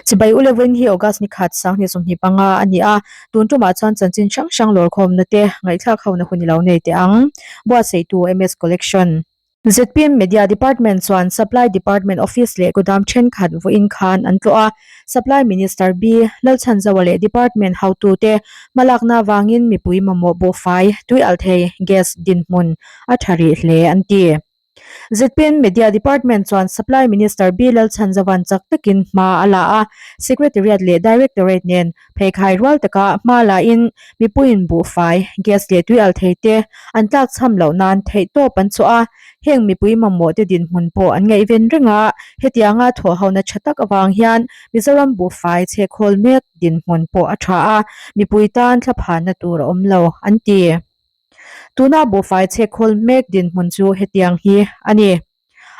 Chibai u levin hi August ni khat sanghnih 25 a ni a, tun tumah chuan chanchin hrang hrang lawrkhawmna te ngaihthlak hona hun i lo nei teh ang. Buatsaihtu MS Collection. Zpm Media Department chuan Supply Department Office leh kudam thenkhat vawiin khan an tlawh a, Supply Minister B. Lalchhanzawa leh Department hotute hmalakna avangin mipui mamawh buhfai, tuialhthei, gas dinhmun a tha rih hle an ti. Zpm Media Department chuan Supply Minister B. Lalchhanzawa'n chak takin hma a la a, Secretariat leh Directorate nen pheikhai rual taka hma la in mipuiin buhfai, gas leh tuialhthei te an tlakchham loh nan theihtawp an chhuah a, heng mipui mamawh te dinhmun pawh an ngaihven reng a, hetianga thawhhona tha tak avang hian Mizoram buhfai chhehkhawl mek dinhmun pawh a tha a, mipui tan thlaphanna tur a awm lo an ti. Tuna buhfai chhehkhawl mek dinhmun chu hetiang hi a ni.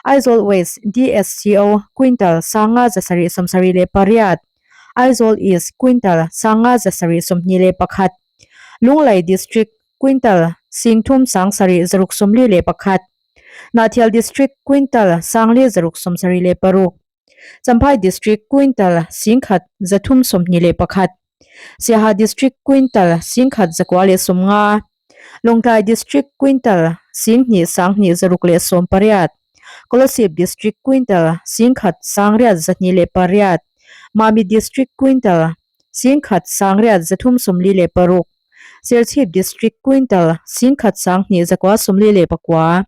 Aizawl West DSCO Quintal 5778, Aizawl East Quintal 5721, Lunglei District Quintal 3641, Hnahthial District Quintal 5676, Champhai District Quintal 1321, Siaha District Quintal 1190, Lawngtlai District Quintal 22,268, Kolasib District Quintal 10,828, Mamit District Quintal 10,836, Serchhip District Quintal 10,249,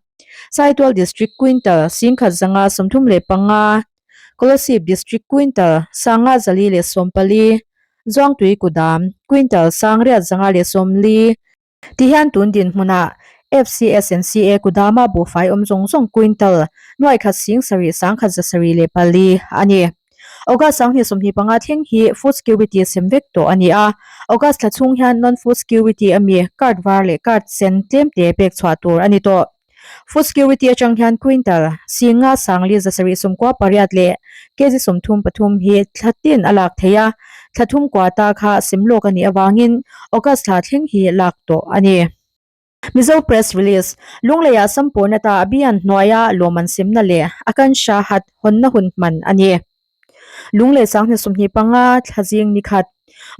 Saitual District Quintal 1135, Kolasib District Quintal 54, Zuangtui Kudam Quintal 8540. Tihian tun dinhmunah FCSNCA Kudama buhfai awm zawng zawng quintal nuaikhat sing sarih sangkhat 704 a ni. August 2025 thleng hi food security sem vek tawh a ni a, August thla chhung hian non-food security ami card var leh card sen tlemte pek chhuah tur a ni tawh. Food security atang hian quintal singa sangli 798 leh kg 33 hi thla tin a lak theih a, thla thum kua ta kha sem lawk a nih avangin August thla thleng hi lak tawh a ni. Mizo Press Release, Lungleiah Sampurnata Abhiyan hnuaia lawm an semna leh Akansha Hat hawnna hun hman a ni. Lunglei 2025 thla zing ni khat.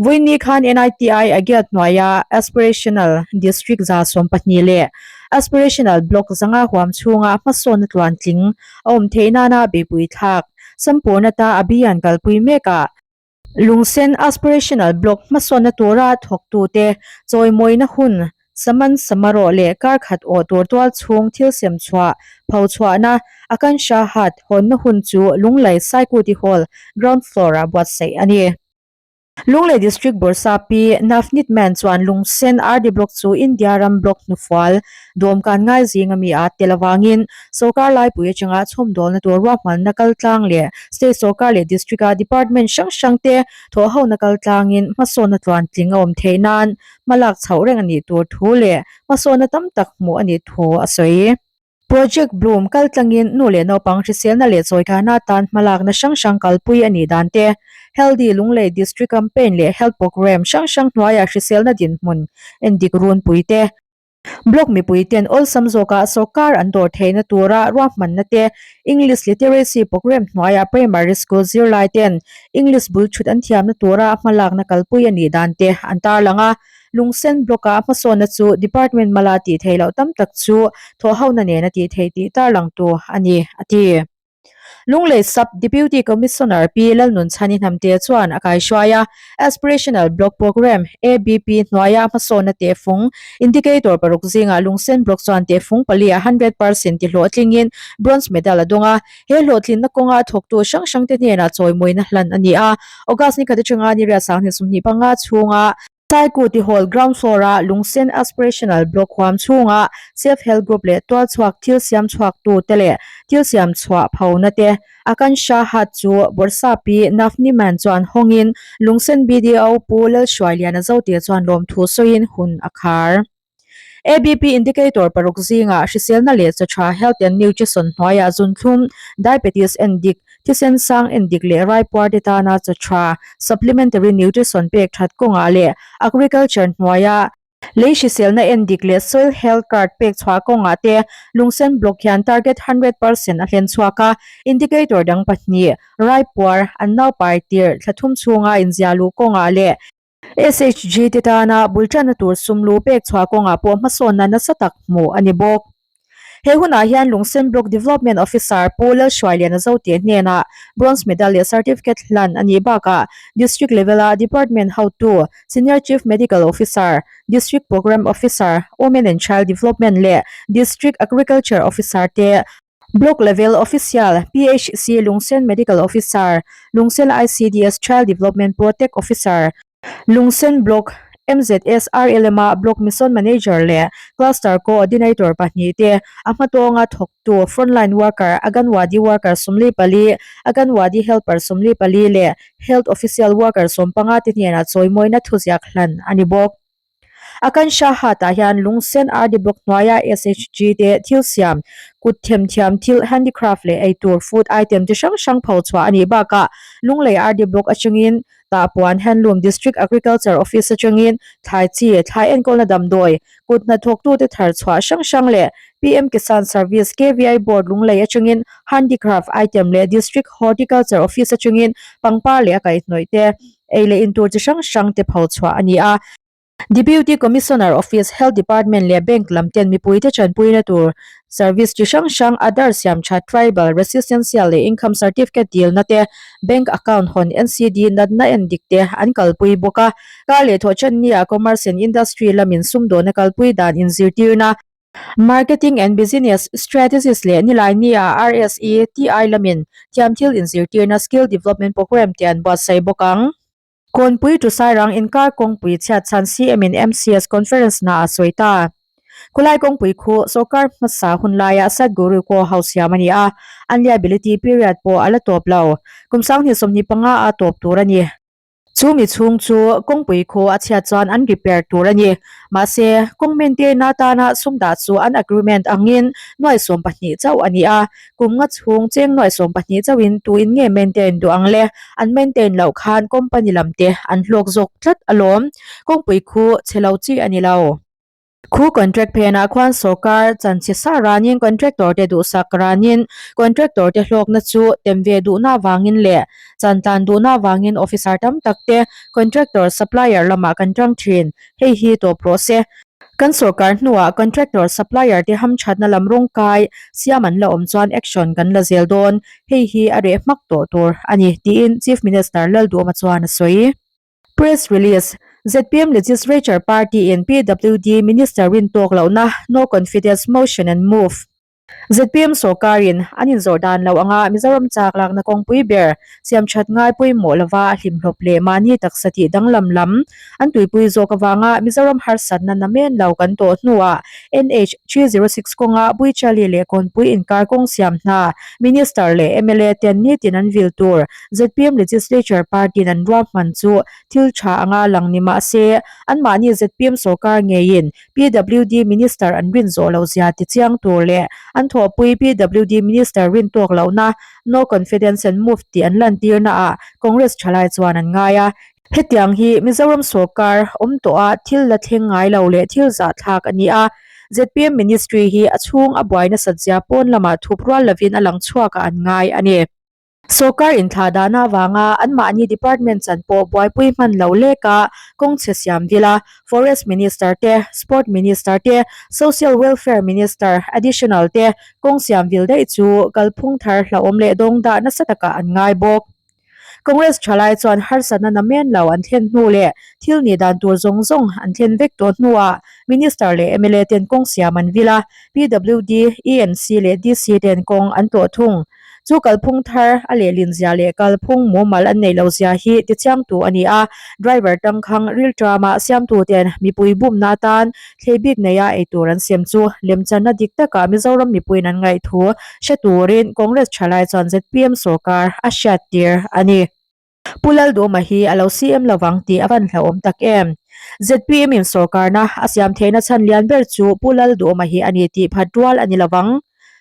Vawiin khan NITI Agiat hnuaia Aspirational District 12 leh Aspirational Block 500 huam chhunga hmasawnna tluantling a awm theih nana beihpui thlak Sampurnata Abhiyan kalpui mekah Lungsen Aspirational Block hmasawnna tura thawktute chawimawina hun Saman Samarawh leh kar khat awh tur tual chhung thil sem chhuah, pho chhuahna, Akansha Hut hawnna hun chu Lunglei Saikuti Hall ground floor-ah buatsaih a ni. Lunglei District Bawrhsa Pi Navneet Mann chuan Lungsen RD Block chu India ram block hnufual dawmkan ngai zing ami a tel avangin sorkar laipui atanga chhawmdawlna tur ruahmanna kaltlang leh state sorkar leh district-a department hrang hrangte thawhhona kaltlangin hmasawnna tluantling a awm theih nan hmalak chhoh reng a nih tur thu leh hmasawnna tam tak hmuh a nih thu a sawi. Project Bloom kaltlangin nu leh naupang hriselna leh chawikana atan hmalakna hrang hrang kalpui a nih dan te, Healthy Lunglei District Campaign leh Health Programme hrang hrang hnuaiah hriselna dinhmun endik runpui te, Block mipui ten awlsam zawkah sorkar an dawr theihna tura ruahmanna te, English Literacy Programme hnuaiah Primary School zirlai ten English bul thut an thiamna tura hmalakna kalpui a nih dan te an tarlang a. Lungsen Block-a hmasawnna chu Department mala tih theih loh tam tak chu thawhhona nen a tih theih tih tarlangtu a ni, a ti. Lunglei Sub Deputy Commissioner Pi Lalnunchhani Hnamte chuan a kaihruai a, Aspirational Block Programme, ABP, hnuaia hmasawnna tehfung, Indicator paruk zingah Lungsen Block chuan tehfung pali ah 100% ti hlawhtlingin Bronze Medal a dawng a, he hlawhtlinna kawnga thawktu hrang hrangte hnenah chawimawina hlan a ni a, August ni khat atanga ni riat 2025 chhunga Saikuti Hall ground floor-a Lungsen Aspirational Block huam chhunga Self Help Group leh tualchhuak thil siam chhuaktu te leh thil siam chhuah phona te Akansha Hat chu Bawrhsapi Navniman chuan hawngin Lungsen BDO Pu Lalhruailiana Zote chuan lawmthu sawiin hun a khar. ABP Indicator paruk zingah hriselna leh chaw tha Health and Nutrition hnuaiah zunthlum, diabetes endik, thisen sang endik leh raipuar te tana chaw tha, supplementary nutrition pek that kawngah leh agriculture hnuaia. Lei hriselna endik leh Soil Health Card pek chhuah kawngah te Lungsen Block hian target 100% a hlen chhuak a, indicator dang pahnih, Raipuar, an naupai tirh thla thum chhunga inziah luh kawngah leh SHG te tana bul tanna tur sum lu pek chhuah kawngah pawh hmasawnna nasa tak hmuh a ni bawk. He hunah hian Lungsen Block Development Officer Pu Lalhruailiana Zote hnenah Bronze Medal leh Certificate hlan a nih bakah District level-a Department hotu Senior Chief Medical Officer, District Programme Officer, Women and Child Development leh District Agriculture Officer te Block Level Official, PHC Lungsen Medical Officer, Lungsen ICDS Child Development Protect Officer, Lungsen Block MZS RLM-a Block Mission Manager leh Cluster Coordinator pahnihte a hmatawnga thawktu Frontline Worker, Aganwadi Worker 44, Aganwadi Helper 44 leh Health Official Worker 15 te hnenah chawimawina thuziak hlan a ni bawk. Akansha Hat-ah hian Lungsen RD Block hnuaia SHG te thil siam, kut themthiam thil, handicraft leh eitur, food item chi hrang hrang pho chhuah a nih bakah Lunglei RD Block atangin Tahpuan Handloom District Agriculture Office atangin thlai chi, thlai enkawlna damdawi, kut hnathawktute thar chhuah hrang hrang leh PM Kisan Service KVI Board Lunglei atangin handicraft item leh District Horticulture Office atangin pangpar leh a kaihhnawih te Ei leh intur chi hrang hrang te pho chhuah a ni a. Deputy Commissioner Office, Health Department leh Bank lam ten mipuite tanpuina tur service chi hrang hrang Aadhaar siam tha, Tribal, Residential leh Income Certificate dilna te, Bank Account hawn, NCD natna en dik te an kalpui bawk a. Kar leh thawh then nia Commerce and Industry lamin sumdawna kalpui dan inzirtirna, Marketing and Business Strategies leh Nilaini-a RSE, TI lamin thiamthil inzirtirna Skill Development Programme te an buatsaih bawk ang. Kawnpui to Sairang inkar kawngpui chhiat chhan CM in MCS Conference hna a sawi ta. Khulai kawngpui khu sawrkar hmasa hun laia Sadhguru Ko House siam a ni a, an liability period pawh a la tawp lo. Kum 2025 a tawp tur a ni. Chu mi chhung chu kawngpui khaw a chhiat chuan an repair tur a ni. Mahse, kawng maintain atana sum dah chu an agreement angin nuai 12 chauh a ni a. Kum nga chhung cheng nuai 12 chauhin tuin nge maintain duh ang le? An maintain loh khan company lam te an hlawk zawk tlat alawm. Kawngpui khu chhe lo chi a ni lo. Khu contract phenah khuan sawrkar chanchhe sa ranin contractor te duhsak ranin contractor te hlawkna chu tem ve duhna avangin leh chantlan duhna avangin officer tam tak te contractor supplier lamah kan tang thin. Hei hi tawp rawh se. Kan sawrkar hnuah contractor supplier te hamthatna lam rawngkai siam an la awm chuan action kan la zel dawn. Hei hi a reh hmak tawh tur a ni, tiin Chief Minister Lalduhawma chuan a sawi. Press Release, zpm Legislature Party in PWD Minister rin tawk lohna No Confidence Motion an move. Zpm sawrkarin an inzawrh dan lo anga Mizoram chak lakna kawngpui ber siam that ngai pawimawh lova hlimhlawp leh mahni taksa tih danglam lam an tuipui zawk avanga Mizoram harsatna namen lo kan tawh hnuah NH 306 kawnga Buichali leh Kawnpui inkar kawng siam hna Minister leh mla ten nitin an vil tur zpm Legislature Party-in an ruahman chu thil tha anga lang ni mah se, anmahni zpm sawrkar ngeiin PWD Minister an rin zawh loh zia ti chiang tur leh an thawhpui PWD Minister rin tawk lohna No Confidence and Move tih an lantirna ah Congress thalai chuan an ngai a. Hetiang hi Mizoram sawrkar awm tawha thil la thleng ngai lo leh thil zahthlak a ni a, zpm Ministry hi a chhung a buai nasat zia pawn lamah thup rual lovin a lang chhuakah an ngai a ni. Sawrkar inthlah dahna avanga anmahni department chan pawh buaipui hman lo lek a, kawng chhe siam dil a, Forest Minister te, Sport Minister te, Social Welfare Minister, Additional, te kawng siam vil daih chu kalphung thar hlauhawm leh dawng dah nasa takah an ngai bawk. Congress thalai chuan harsatna namen lo an thlen hnu leh thil nih dan tur zawng zawng an thlen vek tawh hnuah Minister leh mla ten kawng siam an vil a, PWD, ENC leh DC ten kawng an tawh thung. Chu kalphung thar a lehlin zia leh kalphung mumal an neih loh zia hi tichiangtu a ni a, driver tangkhang rilṭama siamtuten mipui bumna atan thlei bik neia eitur an sem chu lemchanna dik takah Mizoram mipuiin an ngaih thu hre turin Congress thalai chuan zpm sawrkar a hriattir a ni. Pu Lalduhma hi a lo CM lovang tih a van hlauhawm tak em? Zpm in sawrkarna a siam theihna chhan lian ber chu Pu Lalduhma hi a ni tih phat rual a ni lovang.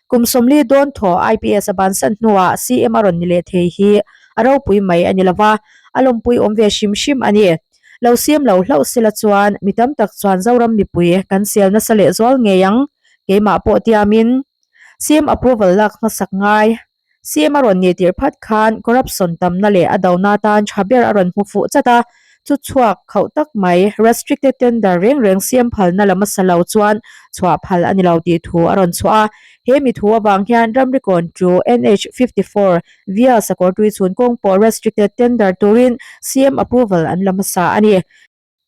Kum 40 dawn thaw IPS a bansan hnuah CM a rawn ni leh thei hi a ropui mai a ni lova, a lawmpui awm ve hrim hrim a ni. Lo siam lo hlauh sela chuan mi tam tak chuan Zoram mipui kan sel nasa leh zual ngei ang, keimah pawh tiamin. CM approval lak hmasak ngai. CM a rawn nih tirh phat khan corruption tamna leh a dona tan tha ber a rawn hmu fuh chat a, chu chhuak khauh tak mai restricted tender reng reng CM phalna la hmasa lo chuan chhuah phal a ni lo tih thu a rawn chhuah a. He mi thu avang hian ramri kawn chu NH 54 via Sakawrtui chhun kawng pawh restricted tender turin CM approval an la hmasa a ni.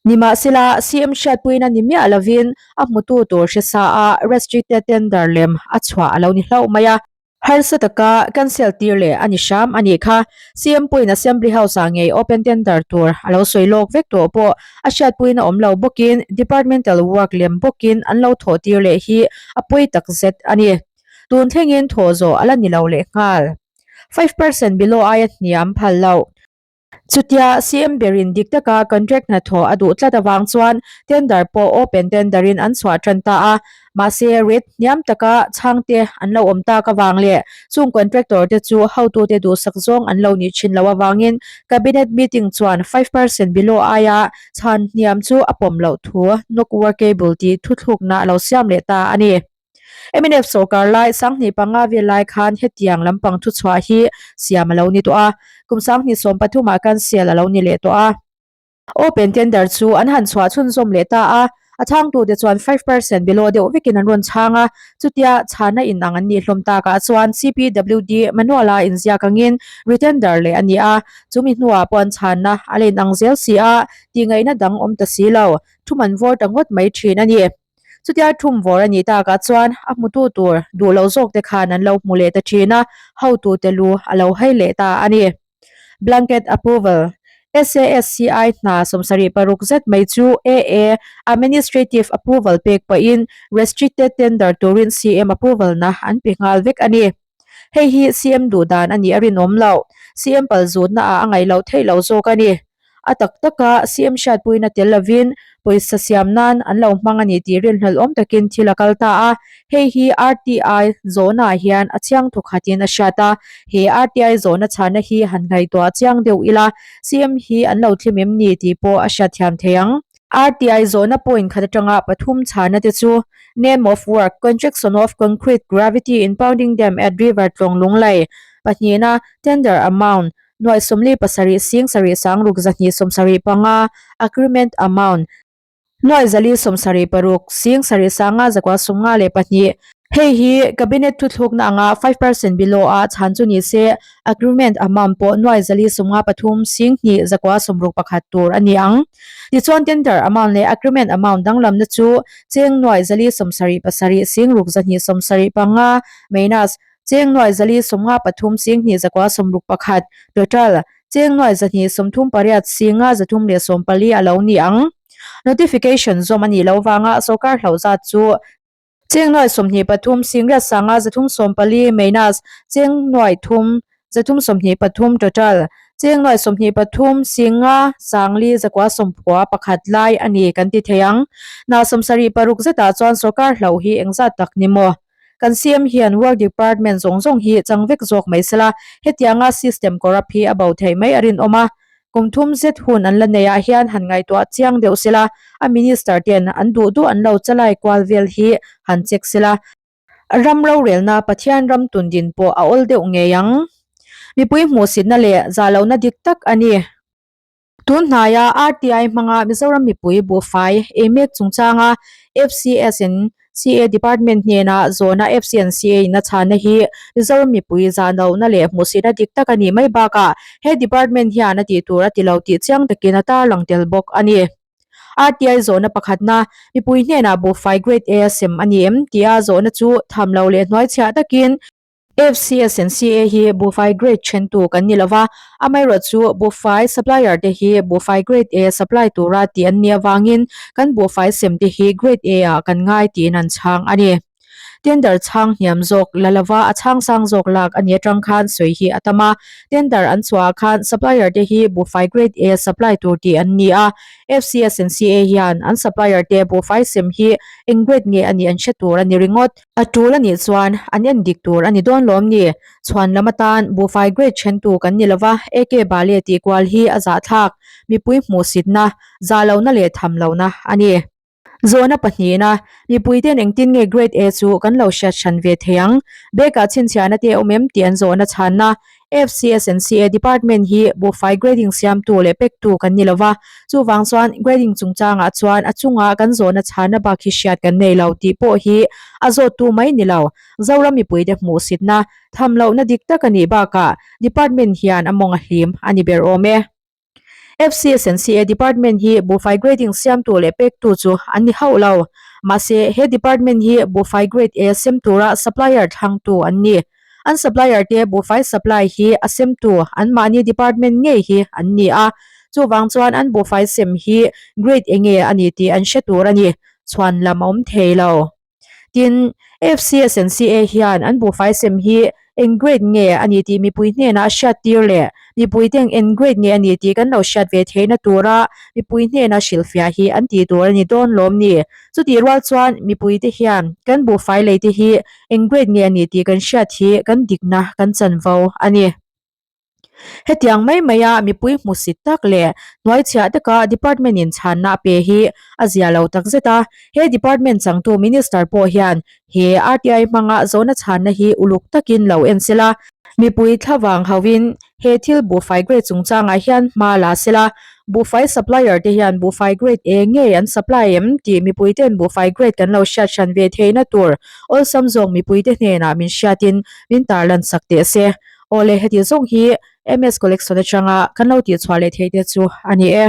Nimahsela, CM hriatpuina ni miah lovin a hmutu tur hre sa a restricted tender lem a chhuah a lo ni hlauh mai a. Harsa taka cancel tir leh a ni hram a nih kha. CM pawhin Assembly House-ah ngei open tender tur a lo sawi lawk vek tawh pawh a hriatpuina awm lo bawkin departmental work lem bawkin an lo thawh tir leh hi a pawi takzet a ni. Tun thlengin thawh zawh a la ni lo lehnghal. 5% below aia hniam phal loh. Chutia CM berin dik taka contract hnathawh a duh tlat avang chuan tender pawh open tender in an chhuah tan ta a, mahse rate hniam taka chhangte an lo awm tak avang leh chung contractor te chu hotute duhsak zawng an lo nih thin loh avangin cabinet meeting chuan 5% below aia chhan hniam chu a pawm loh thu not workable tih thuthlukna a lo siam leh ta a ni. Mnf sorkar lai 2005 vel lai khan hetiang lampang thuchhuah hi siam a lo ni tawh a, kum 2013 ah cancel a lo ni leh tawh a. Open tender chu an han chhuah chhunzawm leh ta a, a chhangtute chuan 5% below deuh vekin an rawn chhang a, chutia chhana inang an nih hlawm takah chuan CPWD manual-a inziak angin retender leh a ni a, chumi hnuah pawh an chhanna a la inang zel si a, tihngaihna dang awm ta si lo, thum an vawr ta ngawt mai thin a ni. Chutia thum vawr a nih takah chuan a hmutu tur duh loh zawk te khan an lo hmu leh ta thin a, hotute lu a lo hai leh ta a ni. Blanket Approval, SASCI hna 76 zet mai chu AA Administrative Approval pek pahin Restricted Tender turin CM Approval na an pe nghal vek a ni. Hei hi CM duh dan a nih a rinawm loh. CM pal zutna ah a ngaih loh theih loh zawk a ni. A tak taka CM hriatpuina tel lovin pawisa siam nan an lo hmang a ni tih rinhlelhawm takin thil a kal ta a. Hei hi RTI zawhna ah hian a chiang thawkhatin a hriat a. He RTI zawhna chhana hi han ngaihtuah chiang deuh ila CM hi an lo thlim em ni tih pawh a hriatthiam thei ang. RTI zawhna point khat atanga pathum chhana te chu Name of work, Construction of concrete gravity impounding dam at River Tlawng Lunglei, pahnihna, Tender amount, nuaih 47 sing sarih sang ruk 2 75, Agreement amount, nuaih 476 sing sarih sanga zakua 52. Hei hi Cabinet thuthlukna anga 5% below a chhan chu ni se, Agreement amount pawh nuaih 453 sing hnih zakua 61 tur a ni ang. Tichuan tender amount leh agreement amount danglamna chu cheng nuaih 477 sing ruk 275 minus cheng nuaih 453 sing hnih zakua 61 total cheng nuaih 238 sing nga 314 a lo ni ang. Notification zawm a nih loh vanga sorkar hlauh zat chu Cheng nuaih 23 sing riat sanga 314 minus cheng nuaih thum 323 total cheng nuaih 23 sing nga sangli zakua sawmphua pakhat lai a ni kan ti thei ang. Hna 76 zetah chuan sorkar hlauh hi engzat tak ni maw? Kan CM hian work department zawng zawng hi chang vek zawk mai sela hetianga system corrupt hi a bo theih mai a rinawm a. Kum thum zet hun an la nei ah hian han ngaihtuah chiang deuh sela, a minister ten an duh duh an lo chalai kual vel hi han check sela, ram rorelna Pathian ram tun din pawh a awl deuh ngei ang. Mipui hmuhsitna leh zahlohna dik tak a ni. Tun hnaia RTI hmanga Mizoram mipui buhfai ei mek chungchanga FCS in CA Department hnena zawhna FCNCA in a chhanna hi Mizoram mipui zahlohna leh hmuhsihna dik tak a nih mai bakah he department hian a tih tur a ti lo tih chiang takin a tarlang tel bawk a ni. RTI zawhna pakhatna, mipui hnenah buhfai Grade A a sem a ni em? tia zawhna chu tham lo leh hnuaichhiah takin, FCSNCA hi buhfai grade thentu kan ni lova, amaherawhchu buhfai supplier te hi buhfai grade A supply tura tih an nih avangin kan buhfai sem te hi grade A ah kan ngai tiin an chhang a ni. Tender chhang hniam zawk la lova a chhang sang zawk lak a ni atang khan sawi hi a tam a. Tender an chhuah ah khan supplier te hi buhfai grade A supply tur tih an ni a. FCSNCA hian an supplier te buhfai sem hi eng grade nge a nih an hre tur a ni ringawt. A tul a nih chuan an en dik tur a ni dawn lawm ni? Chhuan lam atan buhfai grade thentu kan ni lova, AK Bale tih kual hi a zahthlak, mipui hmuhsitna, zah lohna leh tham lohna a ni. Zawhna pahnihna, Mipuite'n engtin nge Grade A chu kan lo hriat hran ve thei ang? Bag-ah chhinchhiahna te a awm em tih an zawhna chhanna, FCSNCA Department hi buhfai grading siamtu leh pektu kan ni lova, chuvang chuan grading chungchangah chuan a chunga kan zawhna chhanna bak hi hriat kan nei lo tih pawh hi a zawttu mai ni lo. Zoram mipuite hmuhsitna, tham lohna dik tak a nih bakah Department hian a mawng a hlim a ni ber awm e. FCSNCA Department hi buhfai grading siamtu leh pektu chu an ni hauh lo. Mahse, he department hi buhfai grade A sem tura supplier thlangtu an ni. An supplier te buhfai supply hi a semtu anmahni department ngei hi an ni a. Chuvang chuan an buhfai sem hi grade enge a ni tih an hre tur a ni. Chhuan lam a awm thei lo. Tin, FCSNCA hian an buhfai sem hi eng grade nge a ni tih mipui hnenah hriattir leh mipuite eng grade nge a ni tih kan lo hriat ve theihna tura mipui hnena hrilhfiah hi an tih tur a ni dawn lawm ni. Chutih rual chuan mipuite hian kan buhfai leite hi eng grade nge a ni tih kan hriat hi kan dikna kan chanvo a ni. Hetiang mai maia mipui hmusit tak leh hnuaichhiah taka department in chhanna a pe hi a zia lo takzet a, he department changtu minister pawh hian he RTI hmanga zawhna chhanna hi uluk takin lo en sela, mipui thlavang hauhin he thil buhfai grade chungchangah hian hma la sela, buhfai supplier te hian buhfai grade eng ngei an supply em tih mipui ten buhfai grade kan lo hriat hran ve theihna tur awlsam zawk mipui te hnenah min hriatin min tarlan sak teh se. Awle heti zawng hi MS Collection atanga kan lo tihchhuah leh theih te chu a ni e.